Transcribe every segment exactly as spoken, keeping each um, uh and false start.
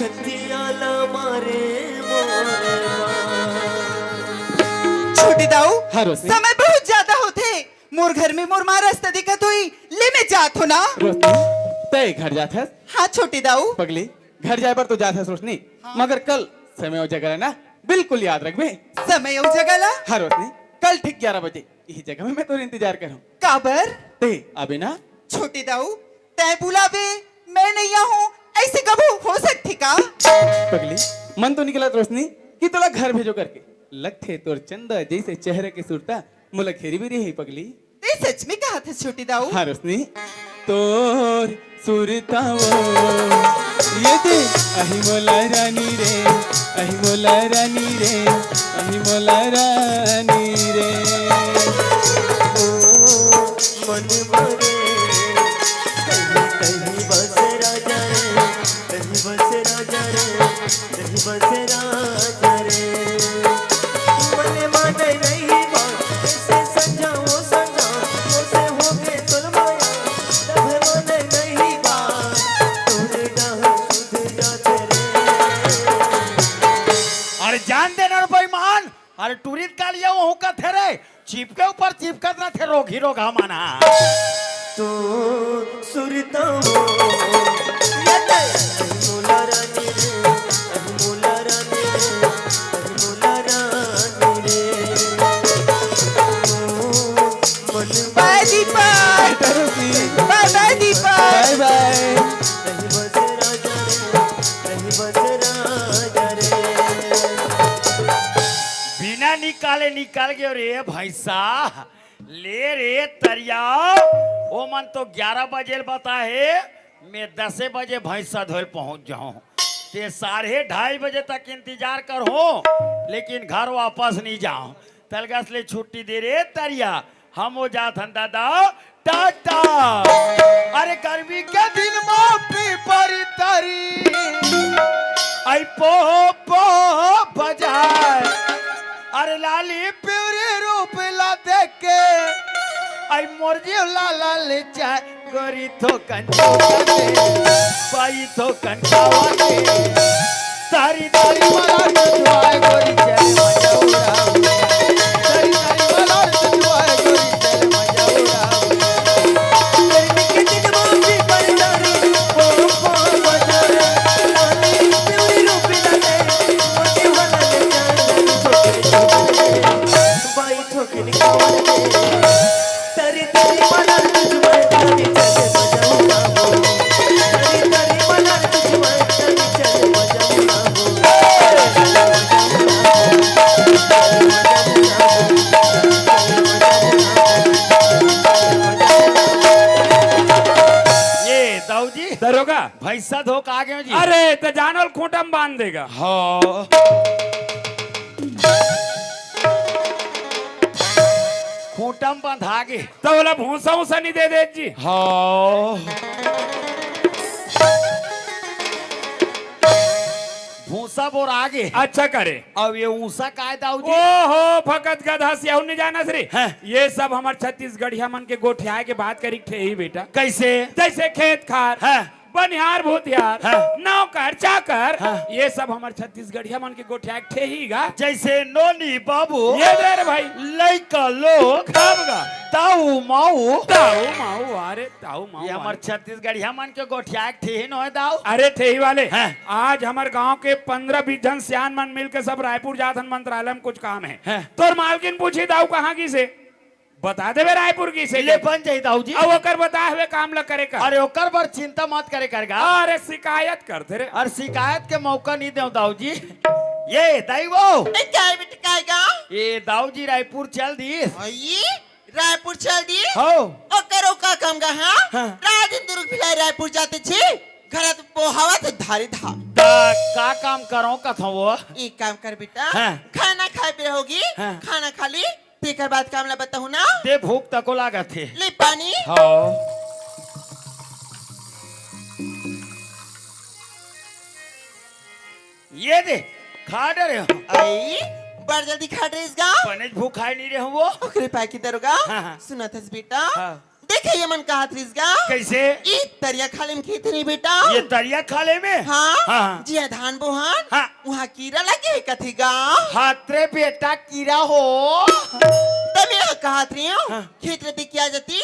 छतिया ला मारे मोर माँ। छोटे दाऊ, हाँ, रोशनी। समय बहुत ज्यादा होथे। मोर घर में मोर माँ रस्ता दिखत होही, ले मैं जात हो ना। रोशनी, तय घर जात हस? हाँ छोटे दाऊ। पगली, घर जाए बर तो जात हस रोशनी, हाँ। मगर कल समय अउ जगह ला ना बिल्कुल याद रखबे। समय अउ जगह ला? हाँ रोशनी, कल ठीक ग्यारह बजे इही जगह में मैं तोर इंतजार करहूँ। काबर? ते अबे ना। छोटे दाऊ, तैं बुलाबे, मैं नइ आहूँ, ऐसे कभू हो सकथे का? पगली, मन तो निकलत रोशनी कि तोला घर भेजो करके। लगथे तोर चंदा जैसे चेहरा के सुरता मोला घेरी भी रही पगली। तैं सच में कहत हस छोटे दाऊ? हाँ रोशनी, तोर सुरता वो ये दे, अहि मोला रानी रे, अहि मोला रानी रे, अहि मोला रानी रे। ओ मन मारे, कहीं कहीं बस राजा रे, कहीं बस राजा रे, कहीं बस राजा रे। मने माने नहीं बात, ऐसे संझा वो संझा, वो से हो गए तुलमाया, तब मने नहीं बात, तोरे डाह सुध जाते रे। अरे जान दे ना रे बेईमान, अरे टूरी कालिया वो हुका थे रे, चिपके ऊपर चिपकत ना थे रोगी रोगा माना। तू सुरता वो, ये ते, मोला रानी रे, मोला रानी रे, मोला रानी रे। ओ, मन बाय दीपक। बाय बाय दीपक। बाय बाय। नहीं बस राजा रे, नहीं बस राजा रे। बिना निकाले निकल गयो रे भैंसा। ले रे तरिया, ओ मन तो ग्यारह बजे ल बता हे, मैं दसे बजे भैंसा धोए ल पहुंच जाऊं। ते साढ़े ढाई बजे तक इंतजार करहूं, लेकिन घर वापस नहीं जाऊं। तलगस ले छुट्टी दे रे तरिया, हम हो जात हन दादा टाटा। अरे गर्मी के दिन में पीपर तरी, आई पो पो बजाए। अरे लाली पिवरी रूप ला देख के, आई मोर जीव लाला ले जाए। गोरी थोकन थोकन दे, बाई थोकन खावा दे। तारी तारी वाला रजवाए गोरी चल मजा उड़ाओ। तारी तारी वाला रजवाए गोरी चल मजा उड़ाओ। गर्मी के दिन माफी पर तारी, ओ, ओ, बजा रे। लाली पिवरी रूप लाले, मोती वाला ले जाए, छोटे छोटे। बाई ठोकनी कमर में। तरी तरी मलर तुझ में तरी चले मजा उड़ाओ। तरी तरी मलर तुझ में तरी चले मजा उड़ाओ। ये दाऊ जी, दरोगा। भैंसा धोक आ गए जी। अरे, त जानल खूंटा में बांध देगा। हाँ। खूंटा में बंधा गे। त ओला भूसा उसा नहीं दे दे जी। हाँ। भूसा बोर आगे। अच्छा करे। अब ये ऊसा काय दाऊ जी? ओहो, फकत गधा सियाहू नहीं जानस रे। हैं। ये सब हमर छत्तीसगढ़िया मन के गोठियाए के बात करी ठेही बेटा। कैसे? जैसे खेत खार। हैं। बनिहार भूतिहार, हाँ। नौकर चाकर, हाँ। ये सब हमर छत्तीसगढ़िया मन के गोठिया के ठेही गा। जैसे नोनी बाबू, ये दे रे भाई। लइका लोग, तब गा। ताऊ माऊ। ताऊ माऊ, अरे ताऊ माऊ, ये हमर अरे। छत्तीसगढ़िया मन के गोठिया के ठेही नोहे दाऊ। अरे ठेही वाले, हाँ। आज हमर गांव के पन्द्रह बीस झन सियान मन मिल के सब रायपुर जात हन, मंत्रालय में कुछ काम है। हाँ। तोर मालकिन पूछी दाऊ कहाँ गिसे? बता देबे रायपुर गिसे ले के। बन जाही दाऊ जी। अउ ओकर बताए हुए काम ल करे कर। अरे ओकर बर चिंता मत करे कर गा। अरे शिकायत करथे रे। अरे शिकायत के मौका नहीं देव दाऊ जी। ये दाई वो। ए, काय बेटा, काय गा? ये दाऊ जी रायपुर चल दिस। अई, रायपुर चल दिस? हो। ओकर ओ का काम गा, हाँ? हाँ। रात दिन दुरुग भिलाई रायपुर जाते छी। घर त पोहावत धारी धा। त का काम करो कथो वो? ई काम कर बेटा। हाँ। खाना खाए पे होगी। हाँ। खाना खा ली। तेकर बाद काम ला बताहूँ ना? दे भूख तको लागत हे। ले पानी। हाँ। ये दे, खा डरे हो। आई, बड़ जल्दी खा डरेस गा। बनेच भूखाए नहीं रहे हो वो। ओकरे पाए की दरोगा। हाँ, हाँ। सुनत हस बेटा? हाँ। देखे ये मन कहत रिस गा। कइसे? ई तरिया खाले में खेत नहीं बेटा। ये तरिया खाले में? हाँ, हाँ, हाँ। जिया धान बोहान, हाँ। उहाँ कीरा लगे हे कथे गा। हात रे बेटा कीरा हो। त मैं कहत रही हूँ, हाँ। खेत रे देखिया जती,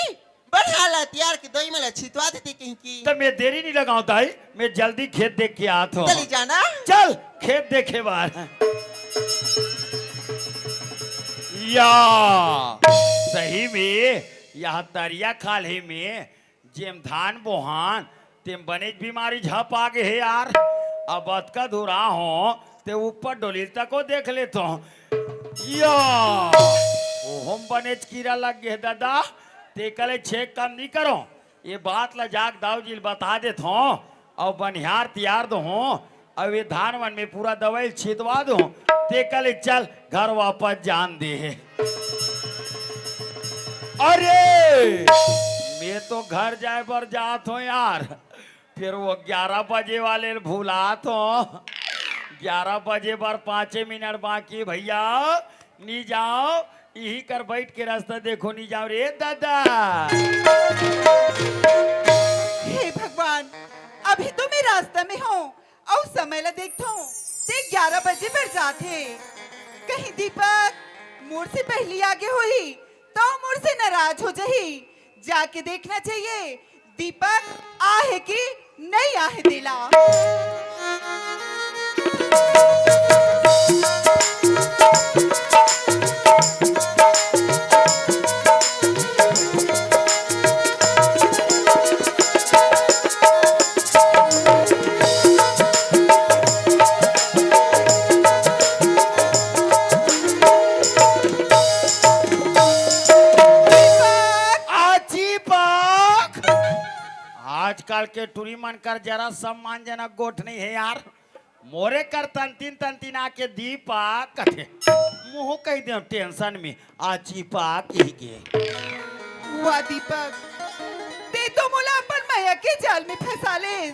बढ़िया ला तियार के दोई मन ला छितवा देते कहीं की। त मैं देरी नहीं लगाऊं दाई, मैं जल्दी खेत देख के आत हूँ। चली जाना। चल, खेत देखे बार। या, सही में, यह तरिया खाल्हे में जेम धान बोहान, तेम बनेच बीमारी झप आ गे हे यार। अब अतका दूरा हो, ते ऊपर डोली तको देख लेत हो। या, ओहम बनेच कीरा लग गे हे दादा, ते कले छेक कम नहीं करो। ये बात ला जाके दाऊ जी ल बता देत हो, अउ बनिहार तियार दो हो, अउ ये धान मन में पूरा दवाई छितवा दो, ते कले चल घर वापस जान दे हे। अरे, मैं तो घर जाए बर जात हो यार, फिर वो ग्यारह बजे वाले ल भुलात हो। ग्यारह बजे बर पाँचे मिनट बाकी भैया, नी जाओ, इही कर बैठ के रास्ता देखो, नी जाओ रे दादा। हे भगवान, अभी तो मैं रास्ता में हूँ, अउ समय ला देखथो, ते ग्यारह बजे बर जात हे। कहीं दीपक मोर से पहली आगे होही, तो मोर से नाराज हो जही। जाके देखना चाहिए, दीपक आहे कि नहीं आहे तेला। आजी बाग। आजकल के टूरी मन कर जरा सम्मानजनक गोठ नहीं हे यार। मोरे कर तंतिन तंतिन आके दीपक कथे। मुँह कहि देव tension में, आजी बाग कहि के। वाह दीपक, ते तो मोला अपन मया के जाल में फंसा लेस,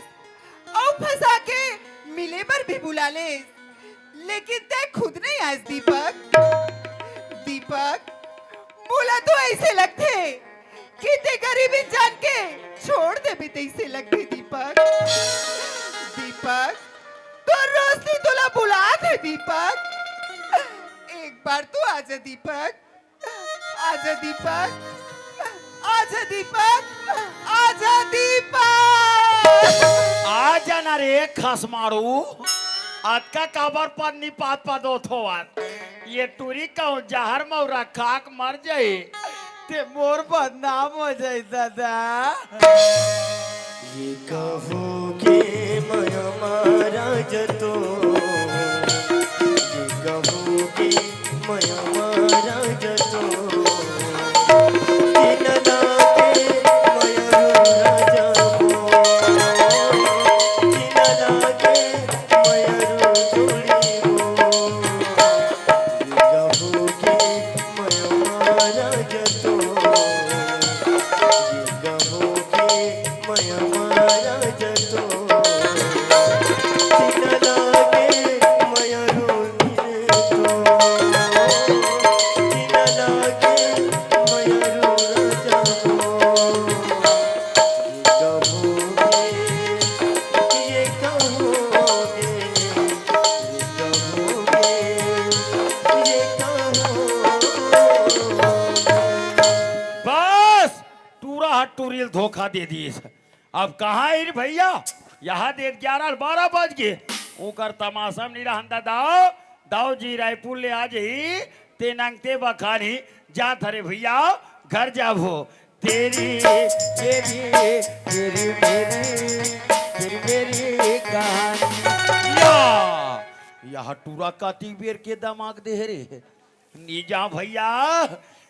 अउ फंसा के मिले बर भी बुला लेस, लेकिन ते खुद नहीं आयस दीपक। दीपक, मोला तो ऐसे लगथे कि ते गरीबी जान के छोड़ देबे तइसे लगथे दीपक। दीपक, तोर रोशनी तोला बुलात हे दीपक। एक बार तू आजा दीपक, आजा दीपक, आजा दीपक, आजा दीपक। आ जाना रे खसमारू, अतका काबर पन्नी पात पात होत होवत। ये टूरी कहूँ जहर मौरा खाक मर जाई, ते मोर बदनाम हो जाई दादा। ये कहूँ के मया महाराज तो, ये कहूँ के मया महाराज तो, किन लागे मया राजा मो, किन लागे मया जोड़ी मो। बस, टूरा ह टूरी ल धोखा दे दिस। अब कहाँ हे रे भैया? यहाँ दे ग्यारह बारह बज गे। ओकर तमाशा म नी रहन दा दाऊ। दाऊ जी रायपुर ले आ जही, ते नंगते बखानी जात हरे भैया, घर जाबो। तेरी, तेरी, तेरी मेरी, तेरी मेरी कहानी। या, यह टूरा कतिक बेर के दमाक दे रे। नी जाव भैया,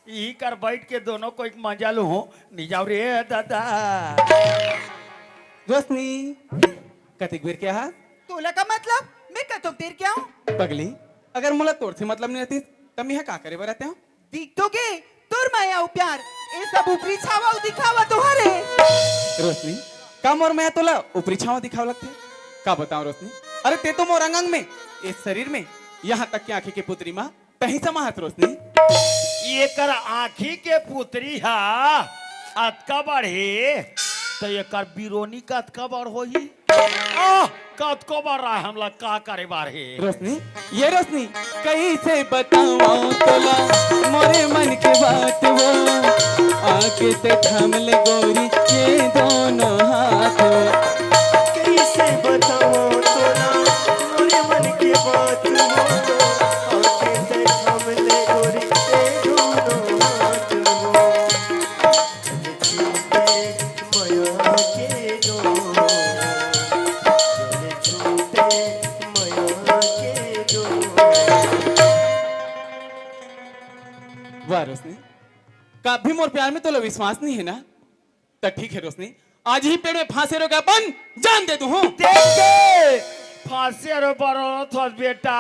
इही कर बैठ के दोनों कोई मजा लूं। नी जाव रे दादा। रोशनी, कतिक बेर के हा? तोला का मतलब? मैं कतोक देर के आहूं? पगली, अगर मोला तोर से मतलब नहीं रहती, तब मैं यहाँ का करे बर आते हूँ? दिख तो गे, तोर मया अउ प्यार, ये सब ऊपरी छावा अउ दिखावा तो हरे। रोशनी, का मोर मया तोला ऊपरी छावा दिखावा लगथे? का बताऊं रोशनी, अरे ते तो मोर अंग अंग में, इस शरीर में, यहाँ तक कि आंखी के पुतरी मा तहीं समाहत रोशनी। एकर आंखी के पुतरी हा अतका बड़ हे, त एकर बिरोनी कतका बड़ होही? आह, कतको बड़ रहे, हमला का करे बर हे? रोशनी, ये रोशनी, कैसे बतावं तोला मोरे मन के बात वो, आके ते थाम ले गोरी ये दोनों हाथ वो। कैसे बतावं तोला मोरे मन के बात वो, आके ते थाम ले गोरी ये दोनों हाथ वो। वाह रोशनी, कभी मोर प्यार में तोला विश्वास नहीं है ना? त ठीक है रोशनी, आज ही पेड़ में फांसे रोके अपन जान दे दूं। देख के फांसे रो बरो थोस बेटा,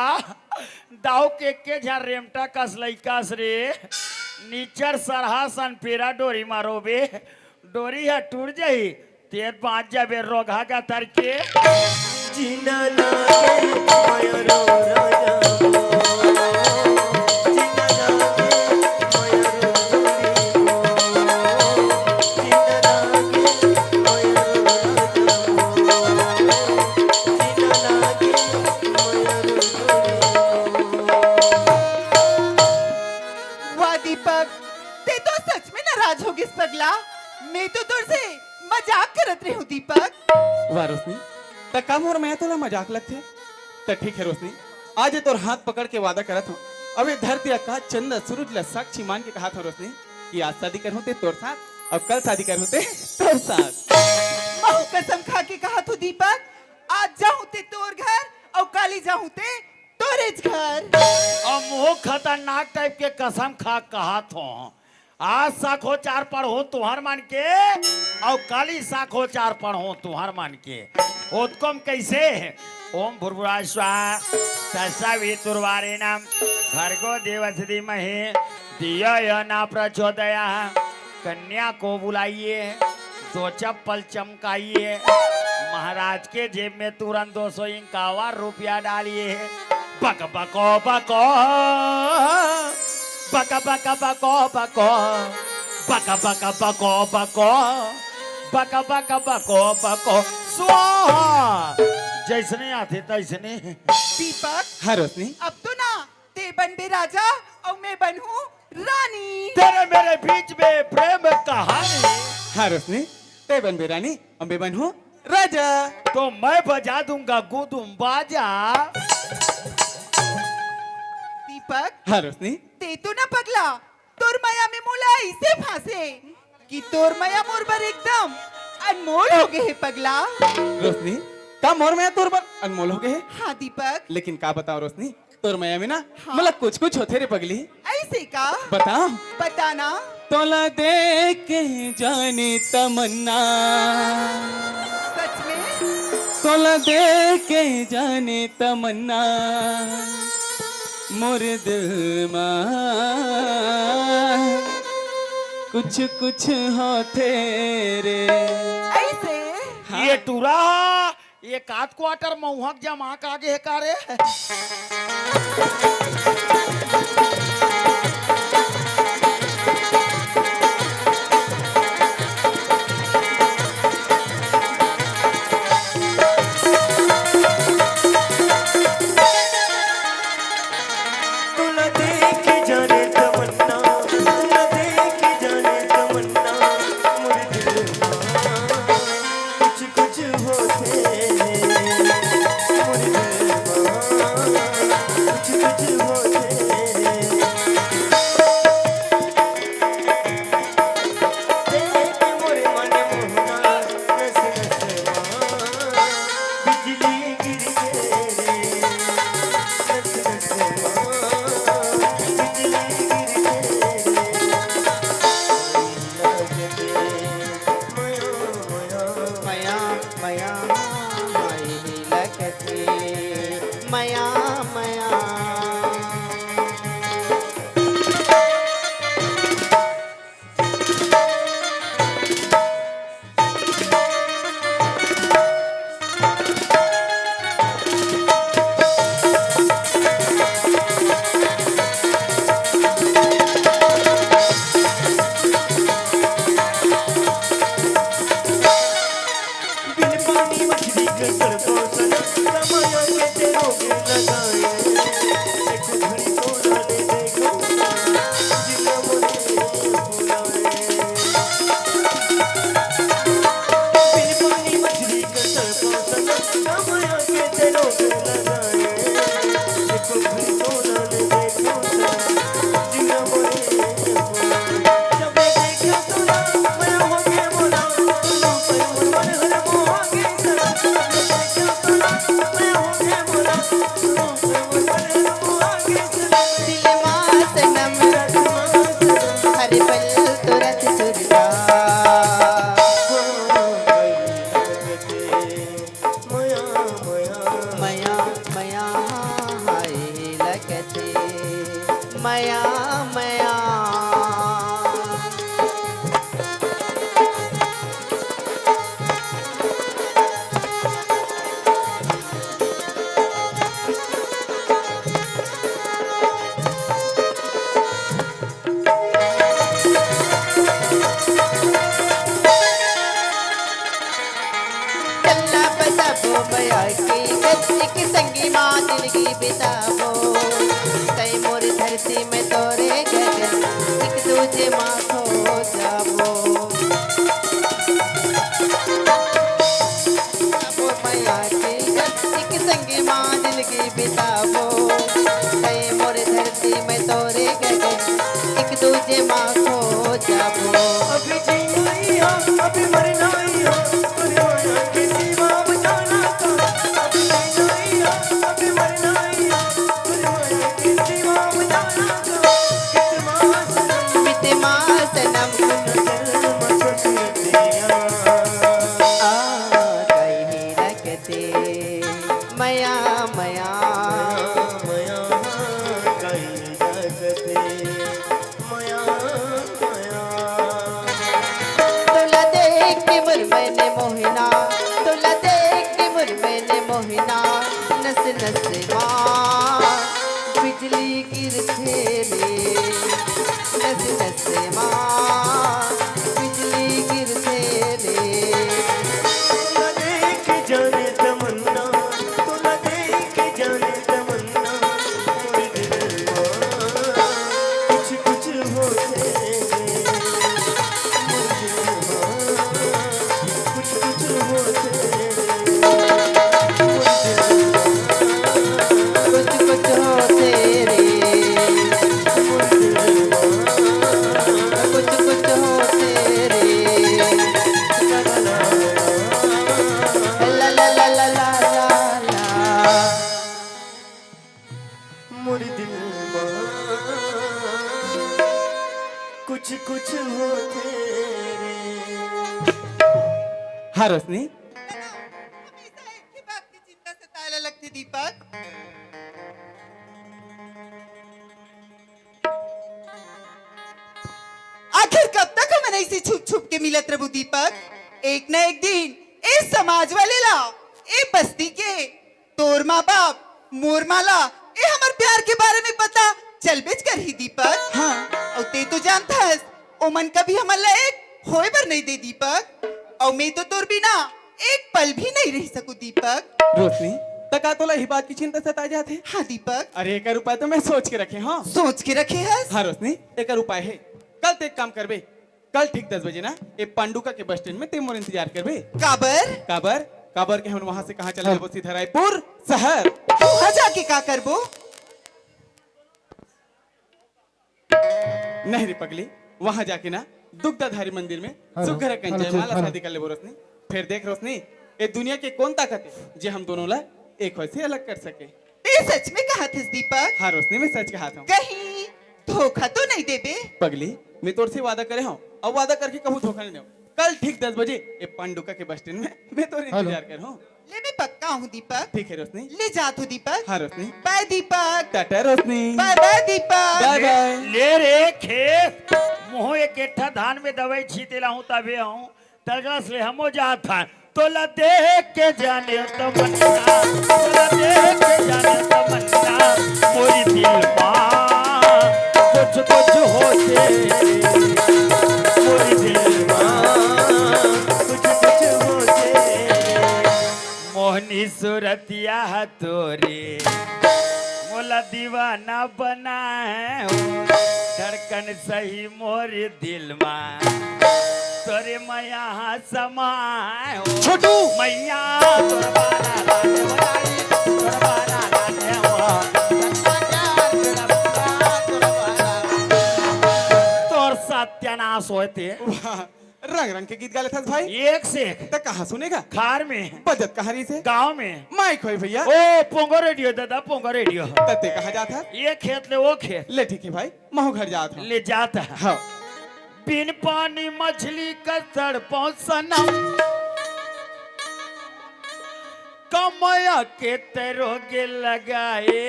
दाऊ के के झन रेमटा कस लइकास रे, निचर सरहा सन पेरा डोरी मारो बे, डोरी ह टूट जाही, तें बांच जाबे रोगहा का तरके। जीना लागे माया रो राजा हो। जीना लागे माया रो राजा हो। जीना लागे माया रो राजा हो। जीना लागे माया रो राजा हो। वाह दीपक, तें तो सच में नाराज हो गिस पगला। मैं तो तोर से मजाक करत रेहेंव दीपक। वाह रोशनी, त का मोर मया तोला मजाक लगथे? त ठीक हे रोशनी, आज ये तोर हाथ पकड़ के वादा करत हंव, अब ये धरती आकाश चंदा सूरज ला साक्षी मान के कहत हंव रोशनी, कि आज शादी करहूं ते तोर साथ, अउ कल शादी करहूं ते तोर साथ। महूं कसम खा के कहत हंव दीपक, आज जाहूं ते तोर घर अउ काली जाहूं ते तोरेच घर। अब महूं खतरनाक टाइप के कसम खा कहत हंव, आज साखोचार पढ़हूं तुंहर मन के, अउ काली साखोचार पढ़हूं तुंहर मन के। ओतकोम कैसे? ओम भूर्भुवः स्वः, तत्सवितुर्वरेण्यं, भर्गो देवस्य धीमहि, धियो यो न प्रचोदयात्। कन्या को बुलाइए, दो चप्पल चमकाइए, महाराज के जेब में तुरंत दो सौ इक्यावन रुपया डालिए। बक बको बको, बक बक बको बको, बक बक बको बको, बक बक बको बको, स्वाहा। जैसने आथे तैसने। दीपक, हाँ, रोशनी। अब तो ना तें बनबे राजा अउ मैं बनहूं रानी। तेरे मेरे बीच में प्रेम कहानी। हाँ रोशनी, तें बनबे रानी अउ मैं बनहूं राजा। तो मैं बजा दूंगा गुदुम बाजा। दीपक, हाँ रोशनी। तें तो ना पगला, तोर मया में मोला अइसे फांसे कि तोर मया मोर बर एकदम अनमोल हो गे हे पगला। रोशनी, का मोर मया तोर बर अनमोल हो गे हे? हाँ दीपक। लेकिन का बतावं रोशनी, तोर मया में ना, हाँ। मोला कुछ कुछ होथे रे पगली। अइसे का? बता। बता ना। तोला देख के जाने तमन्ना। सच में? तोला देख के जाने तमन्ना, मोर दिल मा कुछ कुछ होथे रे। अइसे? हाँ। ये टूरा, ये कात क्वार्टर महुआ के जमा का गे हे का रे? तोला देख के जाने तमन्ना, तोला देख के जाने तमन्ना, मोर दिल मा कुछ कुछ होथे, मोर दिल मा कुछ कुछ होथे। देख के मोर मन मोहना, नस नस मा बिजली गिर गे रे, नस नस मा बिजली गिर गे रे। मया, मया, मया, माई लगथे, मया, मया। दिल मा सनम, हर पल तो रख सुरता। मया मया हाय लगथे, मया मया। चलना बसाबो मया के गज, एक संगी मा जिंदगी बिताबो। तै मोर धरती में तोरे गगन, एक दूजे मा खो जाबो। बसाबो मया के गज, एक संगी मा जिंदगी बिताबो। तै मोर धरती में तोरे गगन, एक दूजे मा खो जाबो। अभी जीना ही हो, अभी मरना ही हो, दुनिया के सिवा अब जाना कहाँ? अभी जीना ही हो, अभी मरना ही हो, दुनिया के सिवा अब जाना कहाँ? मित मा सनम, मित मा सनम, नजर मा ससुरतिया। आ गई रखते, मया मया। मया मया, गई रखते। मया मया। तोला देख के मुरमैने मोहिना, तोला देख के मुरमैने मोहिना, नस नस मा बिजली गिरथे रे, नस नस मा बिजली गिरथे रे। तोला देख जाने तमन्ना, तोला देख जाने तमन्ना, मोर दिल मा कुछ कुछ होथे रे। मोर दिल मा कुछ कुछ होथे रे। मोर दिल मा कुछ कुछ होथे रे। मोर दिल मा कुछ कुछ होथे रे। ला ला ला ला ला ला। मोर दिल मा कुछ कुछ होथे रे। हाँ रोशनी। हमेशा एक ही बात की चिंता सताए ला लगथे दीपक। आखिर कब तक हमन ऐसे छुप छुप के मिलत रहबो दीपक? एक ना एक दिन ए समाज वाले ला, ए बस्ती के तोर माँ बाप, मोर माँ ला, ए हमर प्यार के बारे में पता चलबेच करही दीपक। हाँ। अउ ते तो जानथस, ओमन कभी हमन ला एक होए बर नइ दे दीपक। अउ मैं तो तोर बिना एक पल भी नइ रह सकूं दीपक। रोशनी, त का तोला इही बात की चिंता सता जात हे? हाँ दीपक। अरे, एकर उपाय तो मैं सोच के रखे हंव। सोच के रखे हस? हाँ रोशनी, एकर उपाय हे। कल ते एक काम करबे, कल ठीक दस बजे ना, ए पांडुका के बस स्टैंड में ते मोर इंतजार करबे। काबर? काबर? काबर के हमन वहां से कहाँ चले हाँ। जाबो? सीधा रायपुर शहर। वहां जाके का करबो? नहीं रे पगली, वहां जाके ना दुग्धाधारी मंदिर में हाँ। सुग्घर कन हाँ, जयमाला हाँ। शादी कर लेबो रोशनी। फिर देख रोशनी, ए दुनिया के कौन ताकत हे जे हम दोनों ला एक होए से अलग कर सके? ते सच में कहत हस दीपक? हाँ रोशनी, मैं सच कहत हंव। कहीं धोखा तो नहीं देबे? पगली, मैं तोर से वादा करे हंव, अउ वादा करके कभू धोखा नहीं देंव। कल ठीक दस बजे ए पांडुका के बस स्टैंड में मैं तोर हेलो। इंतजार करहूं। ले मैं पक्का आहूं दीपक। ठीक हे रोशनी। ले जात हंव दीपक। हाँ रोशनी। बाय दीपक। टाटा रोशनी। बाय बाय दीपक। बाय बाय। ले रे खेत, मोह एक एठा धान में दवाई छीते लाहूं तभे आहूं। तगड़ा से हमो जात हन। तोला देख के जाने तमन्ना, तोला देख के जाने तमन्ना, मोरी दिल मा कुछ कुछ होथे, मोरी दिल मा कुछ कुछ होथे। मोहनी सूरतिया तोर बेटी, मोला दीवाना बनाए हो, धड़कन सही मोर दिल मा, तोरे मया हा समाए हो। छोटू। मैया तोर बारा लागे हो दाई, तोर बारा लागे हो। तोर सत्यानाश होए ते। वाह, रंग रंग के गीत गा लेथस भाई। एक से एक। त कहाँ सुनेगा? खार में। बजत कहाँ रहिसे? गाँव में। माइक होय भैया। ओ, पोंगो रेडियो दादा, पोंगो रेडियो। त ते कहाँ जात हस? ये खेत ले वो खेत। ले ठीक हे भाई, महूँ घर जात हँव। ले जात हे। हाँ। बिन पानी मछली का तड़पो सनम, कमया के ते रोगे लगाए,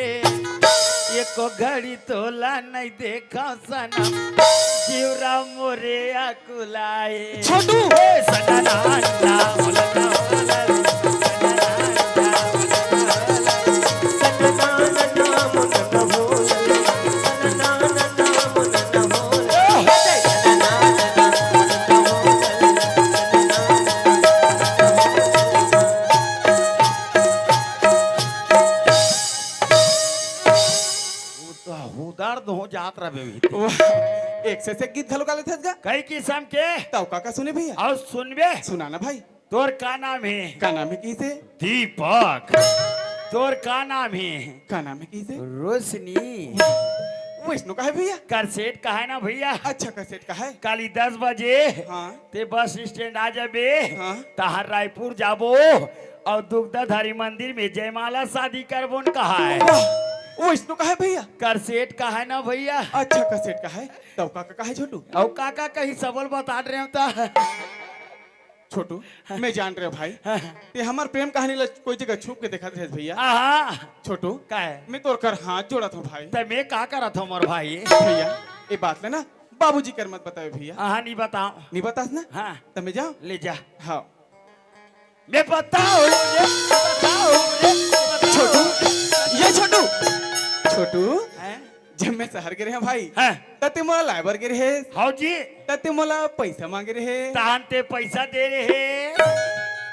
एको घड़ी तोला नहीं देखा सनम, जीवरा मोरे आकुलाए। छोटू। ए, सनना, ना, ना, ना, ना, हुदर दो जात रहे भी। वाह, एक से, से गीत घलो गा लेथस गा। कई किसम के। तव का का सुने भैया? अउ सुनबे। सुना ना भाई। तोर का नाम हे? का नाम हे किसे? दीपक। तोर का नाम हे? का नाम हे किसे? रोशनी। वैष्णो का हे भैया? करसेट का हे ना भैया? अच्छा, करसेट का हे? काली दस बजे हाँ। ते बस स्टैंड आ जाबे। हाँ। तहार रायपुर जाबो अउ दुग्धाधारी मंदिर में जयमाला शादी करबो न कहा हे। वाह, वैष्णो का हे भैया? करसेट का हे ना भैया? अच्छा, करसेट का हे। तव का का हे छोटू? अउ का का कही सबल बता रहे हो ता। छोटू, मैं जान रहे हो भाई, हाँ। ते हमर प्रेम कहानी ला कोई जगह छुप के देखत रहे भैया। आहा। छोटू, का हे? मैं तोर कर हाथ जोड़त हँव भाई। त मैं का करत हँव मोर भाई? भैया, ये बात ला ना बाबूजी कर मत बतावे भैया। आहा, नहीं बताओ। नहीं बतास ना? हाँ। त मैं जाँव? ले जा। हाँ। मैं बताओ, मैं बताओ, मैं बताओ। छोटू, ये छोटू, छोटू। हैं? जब मैं शहर गे रहेंव भाई, हाँ। त ते मोला लाए बर गे रहे। हाँ जी। त ते मोला पैसा मांगे रहे। तहान ते पैसा दे रहे।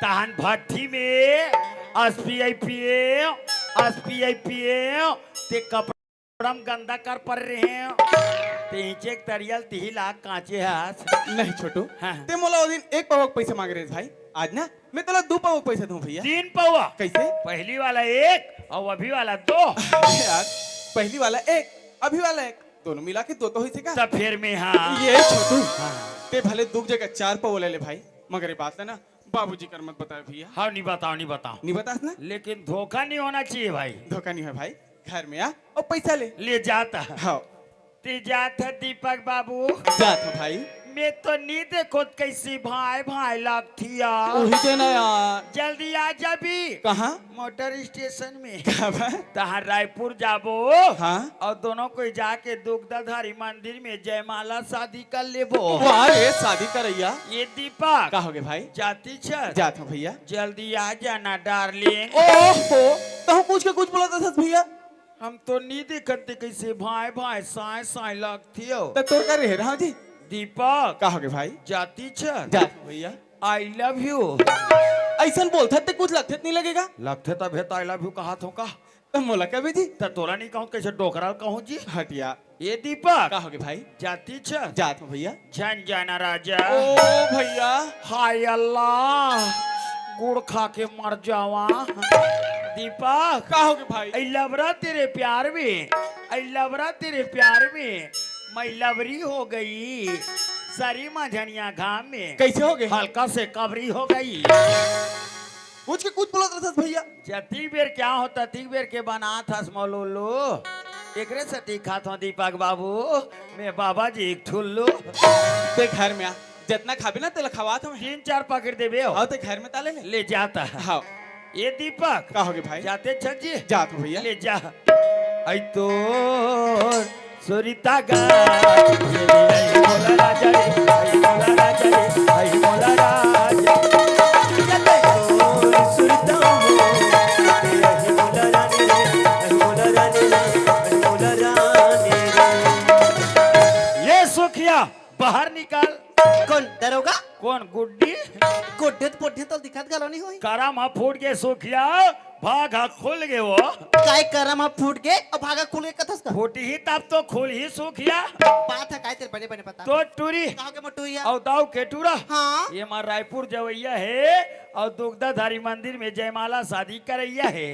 तहान भट्ठी में एसबीआई पिए, एसबीआई पिए, ते कपड़ा में गंदा कर पड़ रहे। ते इंचे के तरियल तिही लाख कांचे हस। नहीं छोटू, हाँ। ते मोला ओ दिन एक पवा के पैसा मांगे रहे भाई। आज ना मैं तोला दू पवा के पैसा दूँ भैया। तीन पवा। कैसे? पहली वाला एक अउ अभी वाला दो। अरे यार, पहली वाला एक, अभी वाला एक, दोनों मिला के दो तो होइसे का? त फेर में हाँ। ये छोटू, हाँ। ते भले दू जगह चार पवा ले ले भाई, मगर ये बात ला ना बाबूजी कर मत बतावे भैया। हाँ, नहीं बताओ, नहीं बताओ। नहीं बतास ना? लेकिन धोखा नहीं होना चाहिए भाई। धोखा नहीं होय भाई, घर में आ अउ पैसा ले। ले जात हे। हाँ। ते जात हे दीपक बाबू। जात हँव भाई। मैं तो नहीं देखो कैसे भाई भाई लगथिया। उही दे ना यार। जल्दी आ जाबी। कहाँ? मोटर स्टेशन में। का बा? तहार रायपुर जाबो। हाँ। अउ दोनों कोई जाके दुग्धाधारी मंदिर में जयमाला शादी कर लेबो। वाह रे, शादी करइया। ये दीपक। का होगे भाई? जाती छस? जात हँव भैया। जल्दी आ जाना डार्लिंग। ओहो, तहूँ पूछ के कुछ बोलत हस भैया? हम तो नी देखत ते कैसे भाई भाई साय साय लगथियो। त तोर का रहे रहा जी? दीपक। का होगे भाई? जाती छस? जात हँव भैया। I love you। अइसन बोलथस ते कुछ लगथे त नहीं लगेगा? लगथे तभे त I love you कहात हँव का? त मोला कबे जी? त तोला नहीं कहूँ कैसे डोकरा ल कहूँ जी? हटिया। ये दीपक। का होगे भाई? जाती छस? जात हँव भैया। झन जाना राजा। ओ भैया। हाय अल्लाह, गुड़ खा के मर जावा। दीपक। का होगे भाई? I love रहा तेरे प्यार में, I love रहा तेरे प्यार में, मैं लवरी हो गई। सरी मझनिया घाम में। कैसे होगे? हल्का से कबरी हो गई। पूछ के कुछ बोलत रहथस भैया। जतिक बेर क्या हो, ततिक बेर के बनात हस मौलूलू। एकरे सेती खात हँव दीपक बाबू, मैं बाबा जी एक ठुल्लू। ते घर में आ, जतना खाबे ना तेला खवात हँव। तीन चार पकड़ देबे हो। हाँ, ते घर में ताले ले। ले जाता है। हाँ। ये दीपक। का होगे भाई? जाते छस जी? जात हँव भैया। ले जा। आई तो सुरिता गा, ये रे, आई मोला राजा रे, आई मोला राजा रे, आई मोला राजा। ये देखो सुरिता हो, ये आई मोला रानी रे, आई मोला रानी रे, आई मोला रानी रे। ये सुखिया, बाहर निकाल। कौन दरोगा? कौन गुड्डी? गुड्डी तो पुड्डी तो दिखत चलो नहीं होई। करम ह फूट गे सुखिया, भाग ह खुल गे वो। काय करम ह फूट गे अउ भाग ह खुल गे कथस का? फूटही तब तो खुलही सुखिया। बात ह काय तेरे बने बने बता। तो टूरी कहाँ के मोटुरिया? अउ दाऊ के टूरा। हाँ। ये मार रायपुर जवैया हे अउ दुग्धाधारी मंदिर में जयमाला शादी करैया हे।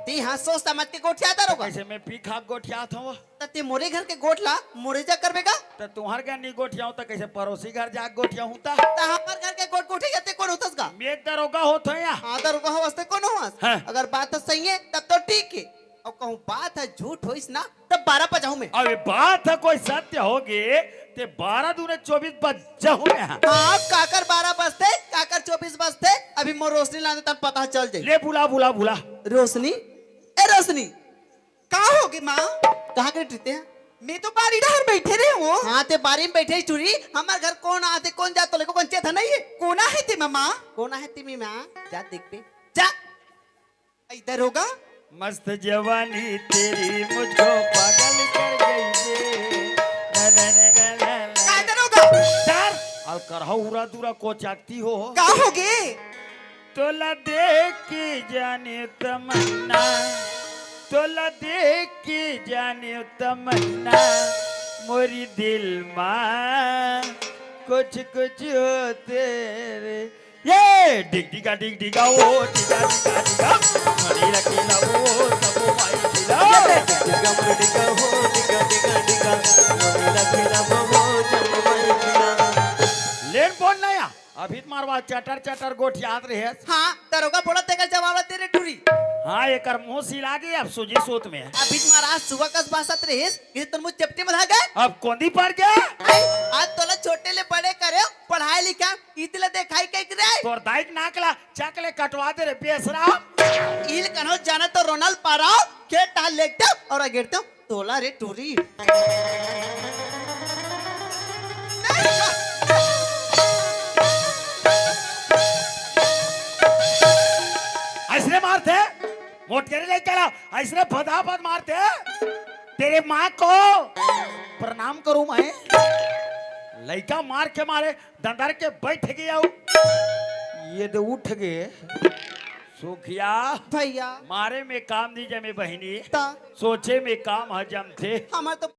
ती हाँ सोच समझ के गोठिया दरोगा। कैसे मैं पी खा गोठियात हूँ? त ते मोरे घर के गोठ ला मोरे जा करबे का? त तुहर घर नी गोठियाहूं त कइसे परोसी घर जा गोठियाहूं त? त हमर घर के गोठ गोठिया ते कोन होतस का? मैं दरोगा होत हूं या। हाँ, दरोगा होवस ते कोन होवस? हाँ। अगर बात ह सही हे तब तो ठीक हे, अउ कहूं बात ह झूठ होइस ना तब बारा बजाहूं मैं। अबे बात ह कोई सत्य होगे ते बारा दूने चौबीस बजाहूं मैं। हाँ, काकर बारा बजथे, काकर चौबीस बजथे, अभी मोर रोशनी लाने तन पता चल जाई। ले बुला, बुला, बुला। रोशनी, ए रोशनी, का होगे माँ? कहाँ के टूरी ते? मैं तो बारी डहर बइठे रहेंव। हाँ, ते बारी में बइठे टूरी। हमर घर कोन आथे, कोन जाथे, तोला कोन चेत नइ हे। कोन आहे ते माँ? कोन आहे ते मी माँ? जा देखबे। जा। ए दरोगा। मस्त जवानी तेरी मुझको पागल कर गई रे। ना, ना, ना, ना, ना, ना। का दरोगा? डर। अउ करहा उरा दूरा कोचाकती हो। का होगे? तोला देख के जाने तमन्ना, तोला देख के जाने तमन्ना, मोरी दिल मा कुछ कुछ होथे रे। ये डिग डिगा डिग डिगा ओ डिगा डिगा डिगा, मनी रखी ला वो सब माई डिगा। ये डिग डिगा डिगा ओ डिगा डिगा डिगा, मनी रखी ला वो सब माई डिगा। लेन फोन नया। अभी तुम्हार बात चटर चटर गोठियात रहेस। हाँ, दरोगा बोला तेकर जवाब दे रे टूरी। हाँ, एकर मुंह सिला गे अब सूजी सूत में। अभी तुम्हार आज सुबह कस बासत रहेस, ये तुम मुझ चपटी में धागे। अब कोंदी पर गया? आई, आज तोला छोटे ले बड़े करे, पढ़ाई लिखा, इतले देखाई के रे। तोर दाई के नाक ला चक ले कटवा दे रे बेसरा। इल कनो जाना तो रोनल पाराओ, खेत टाल लेटते और अगेरते तोला रे टूरी। अइसने मारथे, मोटकेरे लइका ला, अइसने फदाफद मारथे। तेरे माँ को प्रणाम करूं मैं। लइका मार के मारे, दंदर के बइठ गे अउ ये दे उठ गे। सुखिया भैया। मारे में काम नइ जमे बहिनी, ता? सोचे में काम ह जमथे। हमर तो